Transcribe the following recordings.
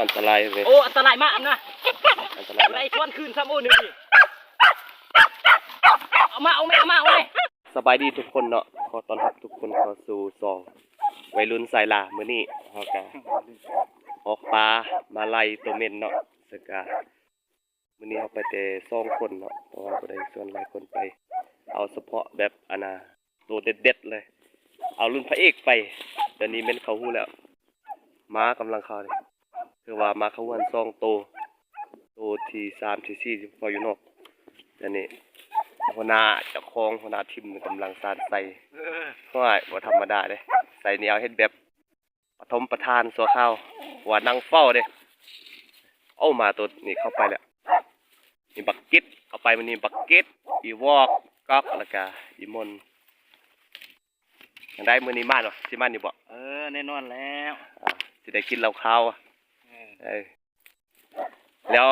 ອັນຕະລາຍເວີຍ. ໂອ້ ອັນຕະລາຍມາກນະ. ອັນຕະລາຍມາກ. ໄລ່ຊວນຄືນຊ້ຳ. ໂອ້ ນີ້ ເອົາມາ ເອົາແມ່ ເອົາມາ ເອົາແມ່. ສະບາຍດີທຸກຄົນເນາະ, ຂໍຕ້ອນຮັບທຸກຄົນເຂົ້າສູ່ຊ່ອງໄວລຸ້ນສາຍຫຼ້າ. ມື້ນີ້ເຮົາກະອອກປ່າມາໄລ່ໂຕເມັນເນາະ, ແລ້ວກະ ມື້ນີ້ເຮົາໄປແຕ່ສອງຄົນເນາະ, ເພາະວ່າບໍ່ໄດ້ຊວນຫຼາຍຄົນໄປ. ເອົາສະເພາະແບບ ອັນນ່າ ໂຕເດັດໆເລີຍ, ເອົາລຸ້ນພະເອກໄປ. ດຽວນີ້ແມ່ນເຂົາຮູ້ແລ້ວ, ໝາກຳລັງເຂົ້ານີ້, ຄືວ່າໝາເຂົ້າເຮືອນສອງໂຕ, ໂຕທີສາມທີສີ່ທີ່ເຝົ້າຢູ່ນອກ. ດຽວນີ້ຫົວໜ້າເຈົ້າຂອງ ຫົວໜ້າທີມກຳລັງສານໃສ່. ເອີ ໂອ້ຍ ບໍ່ທຳມະດາເດ້, ໃສ່ແນວເຮັດແບບ ປະຖົມປະທານຊົ່ວຄາວ ວ່ານັ່ງເຝົ້າເດ້. ເອົາ ມາໂຕນີ້ເຂົ້າໄປແລ້ວ. ມີບັກກິດເຂົ້າໄປ, ມື້ນີ້ບັກກິດ, ອີວອກ, ກອກ ແລ້ວກະອີມົນ. ຈັ່ງໃດມື້ນີ້ມານບໍ່? ຊິມານຢູ່ບໍ່? ເອີ ແນ່ນອນແລ້ວ. ອ່າ ຊິໄດ້ກິນເຫຼົ້າຂາວ. ເອີ ເອີ. ແລ້ວ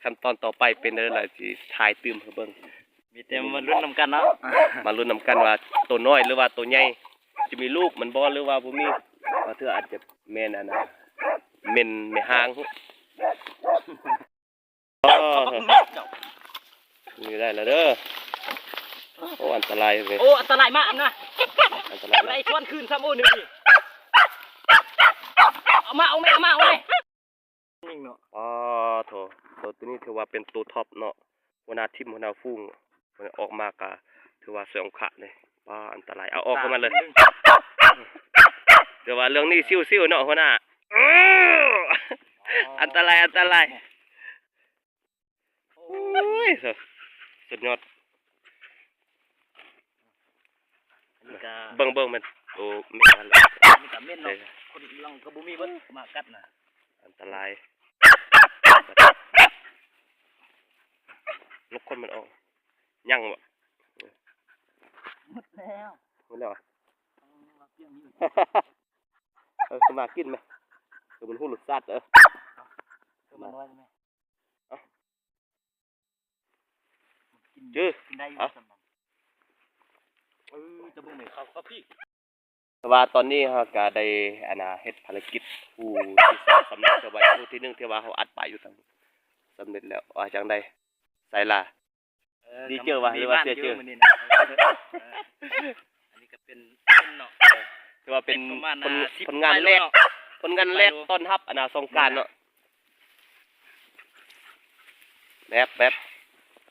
ຂັ້ນຕອນຕໍ່ໄປເປັນແນວໃດ ຊິຖ່າຍຕື່ມໃຫ້ເບິ່ງ. ມີແຕ່ມາລຸ້ນນຳກັນເນາະ, ມາລຸ້ນນຳກັນວ່າໂຕນ້ອຍຫຼືວ່າໂຕໃຫຍ່ ຈະມີລູກມັນບໍ່ ຫຼືວ່າບໍ່ມີ. ບາງເທື່ອອາດຈະແມ່ນ ອັນນ່າ ແມ່ນແມ່ຮ້າງ. ໂອ້ ນີ້ໄດ້ແລ້ວເດີ. ໂອ້ ອັນຕະລາຍເວີຍ. ໂອ້ ອັນຕະລາຍມາກນະ. ອັນຕະລາຍມາກ. ໄລ່ຊວນຄືນຊ້ຳ. ໂອ້ ນີ້ ເອົາມາ ເອົາແມ່ ເອົາມາ ເອົາແມ່. ຍິງເນາະ. ອໍ ໂທ້ ໂຕ ໂຕນີ້ຖືວ່າເປັນໂຕທັອບເນາະ, ຫົວໜ້າທີມ ຫົວໜ້າຝູງ ເພິ່ນອອກມາກະຖືວ່າຊ່ອຍອົງຄະເດ້. ປ້າ ອັນຕະລາຍ, ເອົາອອກໃຫ້ມັນເລີຍ. ແຕ່ວ່າເລື່ອງນີ້ຊິວໆເນາະ ຫົວໜ້າ. ໂອ້ ອັນຕະລາຍ ອັນຕະລາຍ. ໂອ້ຍ ສຸດຍອດ. ອັນນີ້ກະ ເບິ່ງ ເບິ່ງ ແມ່ນໂຕແມ່ມັນລະ. ອັນນີ້ກະເມັນເນາະ, ເອີ ຄົນລາວກະບໍ່ມີເບິດ ໝາກັດນະ. ອັນຕະລາຍ. ລົກຄົນມັນອອກ. ຍັງບໍ່? ໝົດແລ້ວ. ໝົດແລ້ວຫວາ? ເອີ ເອົາມາກິນແມະ. ເອີ ມັນຮູ້ລົດຊາດເດີ. ເອີ ມັນນ້ອຍແມະ. ເອົາ ກິນ ຈື່ ກິນໄດ້ຢູ່ ເອົາ ສ່ຳນັ້ນ. ເອີ ຈະເບິ່ງແມ່ເຂົາ ເຂົາພີ້. ແຕ່ວ່າຕອນນີ້ເຮົາກະໄດ້ ອັນນ່າ ເຮັດພາລະກິດຄູ່ທີ່ສອງສຳເລັບ ແຕ່ວ່າຄູ່ທີໜຶ່ງທີ່ວ່າເຮົາອັດປາຢູ່ທາງ ສຳເລັດແລ້ວ. ວ່າຈັ່ງໃດ ສາຍຫຼ້າ? ເອີ ດີເຈີຫວາ ຫຼືວ່າເສຍເຈີ? ມື້ນີ້ນະ ເອີ ເອີ ອັນນີ້ກະເປັນ ເປັນເນາະ ເອີ ຖືວ່າເປັນ ເປັນປະມານ ຜົນ ສິບ ຜົນງານແລກ ປາຍໂລ ຜົນງານແລກ ປາຍໂລ ຕ້ອນຮັບ ອັນນ່າ ສົງການເນາະ. ແບບ ແບບ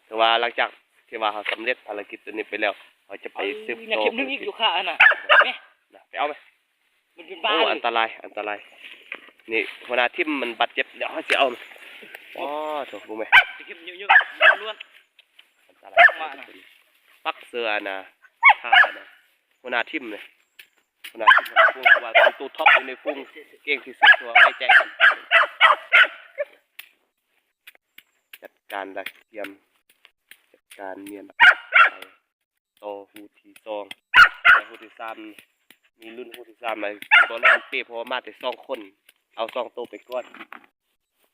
ຖືວ່າຫຼັງຈາກທີ່ວ່າເຮົາສຳເລັດພາລະກິດໂຕນີ້ໄປແລ້ວ ເຮົາຈະໄປ ເອີ ສືບຕໍ່ ຍັງເຂັມໜຶ່ງອີກຢູ່ຄ່າ ອັນນ່າ ແມ່ນ ນະ ໄປເອົາໄປ. ມັນເປັນບ້າ ໂອ້ ເລີຍ ອັນຕະລາຍ ອັນຕະລາຍ. ນີ້ ຫົວໜ້າທີມມັນບາດເຈັບ ດຽວເຮົາຊິເອົາ. ອໍ ໂທ້ ເບິ່ງແມະ ເຂັມຢູ່ໆ ລ້ວນໆ. ອັນຕະລາຍ ມານະ ປັກເສືອນະ ຂ້ານະ ຫົວໜ້າທີມເລີຍ. ຫົວໜ້າທີມ ຫົວໜ້າຝູງ ເພາະວ່າເປັນໂຕທັອບຢູ່ໃນຝູງ ເກັ່ງທີ່ສຸດ ເພາະວ່າໄວ້ໃຈມັນ. ຈັດການລະກຽມ ຈັດການນຽນ ໄປຕໍ່ຄູ່ທີສອງ ແລະ ຄູ່ທີສາມ. ມີລຸ້ນຄູ່ທີສາມ ແລ້ວຊິບໍ່ລອດເປ້ ເພາະວ່າມາແຕ່ສອງຄົນ ເອົາສອງໂຕໄປກ່ອນ.